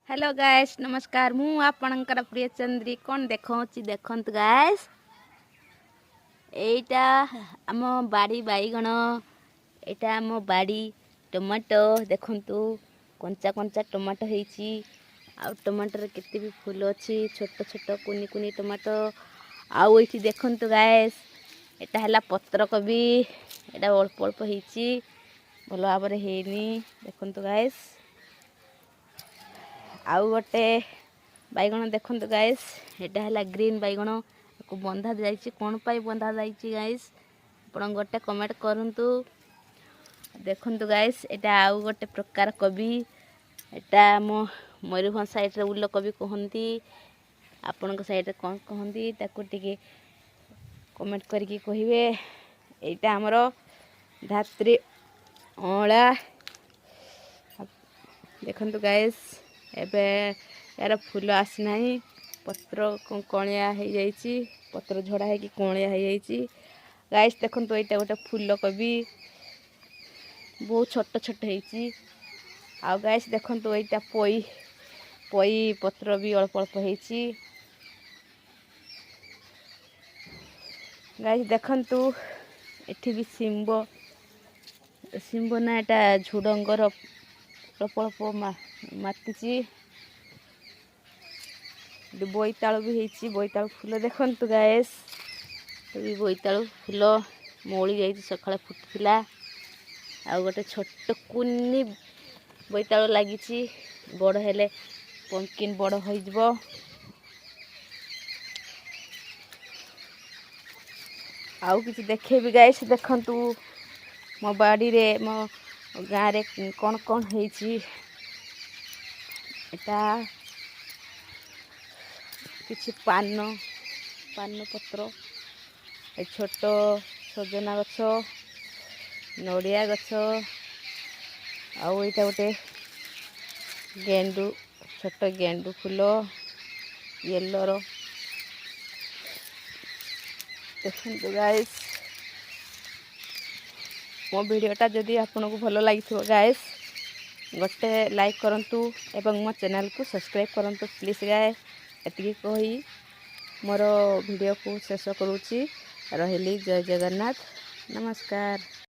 Hello ଗାଏସ୍, ନମସ୍କାର। ମୁଁ ଆପଣଙ୍କର ପ୍ରିୟ ଚନ୍ଦ୍ରୀ। କ'ଣ ଦେଖାଉଛି ଦେଖନ୍ତୁ ଗାଏସ୍, ଏଇଟା ଆମ ବାଡ଼ି ବାଇଗଣ, ଏଇଟା ଆମ ବାଡ଼ି ଟମାଟୋ। ଦେଖନ୍ତୁ, କଞ୍ଚା କଞ୍ଚା ଟମାଟୋ ହେଇଛି ଆଉ ଟମାଟୋରେ କେତେ ବି ଫୁଲ ଅଛି, ଛୋଟ ଛୋଟ କୁନି କୁନି ଟମାଟୋ। ଆଉ ଏଇଠି ଦେଖନ୍ତୁ ଗାଏସ୍, ଏଇଟା ହେଲା ପତ୍ରକୋବି। ଏଇଟା ଅଳ୍ପ ଅଳ୍ପ ହେଇଛି, ଭଲ ଭାବରେ ହେଇନି। ଦେଖନ୍ତୁ ଗାଏସ୍, ଆଉ ଗୋଟେ ବାଇଗଣ ଦେଖନ୍ତୁ ଗାଇସ୍, ଏଇଟା ହେଲା ଗ୍ରୀନ୍ ବାଇଗଣ। ଆକୁ ବନ୍ଧା ଯାଇଛି। କ'ଣ ପାଇଁ ବନ୍ଧା ଯାଇଛି ଗାଇସ୍, ଆପଣ ଗୋଟେ କମେଣ୍ଟ କରନ୍ତୁ। ଦେଖନ୍ତୁ ଗାଇସ୍, ଏଇଟା ଆଉ ଗୋଟେ ପ୍ରକାର କୋବି। ଏଇଟା ଆମ ମୟୂରଭଞ୍ଜ ସାଇଡ଼୍ରେ ଉଲକୋବି କୁହନ୍ତି। ଆପଣଙ୍କ ସାଇଡ଼୍ରେ କ'ଣ କୁହନ୍ତି, ତାକୁ ଟିକେ କମେଣ୍ଟ କରିକି କହିବେ। ଏଇଟା ଆମର ଧାତ୍ରୀ ଅଁଳା। ଦେଖନ୍ତୁ ଗାଇସ୍, ଏବେ ଏହାର ଫୁଲ ଆସିନାହିଁ, ପତ୍ର କଅଁଳିଆ ହେଇଯାଇଛି, ପତ୍ର ଝଡ଼ା ହେଇକି କଅଁଳିଆ ହେଇଯାଇଛି। ଗାଇସ୍ ଦେଖନ୍ତୁ, ଏଇଟା ଗୋଟେ ଫୁଲକୋବି, ବହୁତ ଛୋଟ ଛୋଟ ହେଇଛି। ଆଉ ଗାଇସ୍ ଦେଖନ୍ତୁ, ଏଇଟା ପୋଇ। ପୋଇ ପତ୍ର ବି ଅଳ୍ପ ଅଳ୍ପ ହେଇଛି। ଗାଇସ୍ ଦେଖନ୍ତୁ, ଏଠି ବି ଶିମ୍ବ, ଶିମ୍ବ ନା ଏଟା ଝୁଡ଼ଙ୍ଗର ଅଳ୍ପ ଅଳ୍ପ ମାତିଛି। ବୋଇତାଳୁ ବି ହେଇଛି, ବୋଇତାଳୁ ଫୁଲ ଦେଖନ୍ତୁ ଗାଏସ୍। ବି ବୋଇତାଳୁ ଫୁଲ ମଉଳି ଯାଇଛି, ସକାଳେ ଫୁଟିଥିଲା। ଆଉ ଗୋଟେ ଛୋଟ କୁନି ବୋଇତାଳୁ ଲାଗିଛି, ବଡ଼ ହେଲେ ପମ୍ପକିନ୍ ବଡ଼ ହୋଇଯିବ। ଆଉ କିଛି ଦେଖେଇବି ଗାଇସ୍। ଦେଖନ୍ତୁ, ମୋ ବାଡ଼ିରେ, ମୋ ଗାଁରେ କ'ଣ କ'ଣ ହେଇଛି। ଏଟା କିଛି ପାନ ପତ୍ର, ଏ ଛୋଟ ସଜନା ଗଛ, ନଡ଼ିଆ ଗଛ, ଆଉ ଏଇଟା ଗୋଟେ ଗେଣ୍ଡୁ, ଛୋଟ ଗେଣ୍ଡୁ ଫୁଲ ୟେଲୋର। ଦେଖନ୍ତୁ ଗାଇସ୍, ମୋ ଭିଡ଼ିଓଟା ଯଦି ଆପଣଙ୍କୁ ଭଲ ଲାଗିଥିବ ଗାଇସ୍, ଗୋଟେ ଲାଇକ୍ କରନ୍ତୁ ଏବଂ ମୋ ଚ୍ୟାନେଲକୁ ସବସ୍କ୍ରାଇବ୍ କରନ୍ତୁ ପ୍ଲିଜ୍ ଗାଏ। ଏତିକି କହି ମୋର ଭିଡ଼ିଓକୁ ଶେଷ କରୁଛି। ରହିଲି, ଜୟ ଜଗନ୍ନାଥ, ନମସ୍କାର।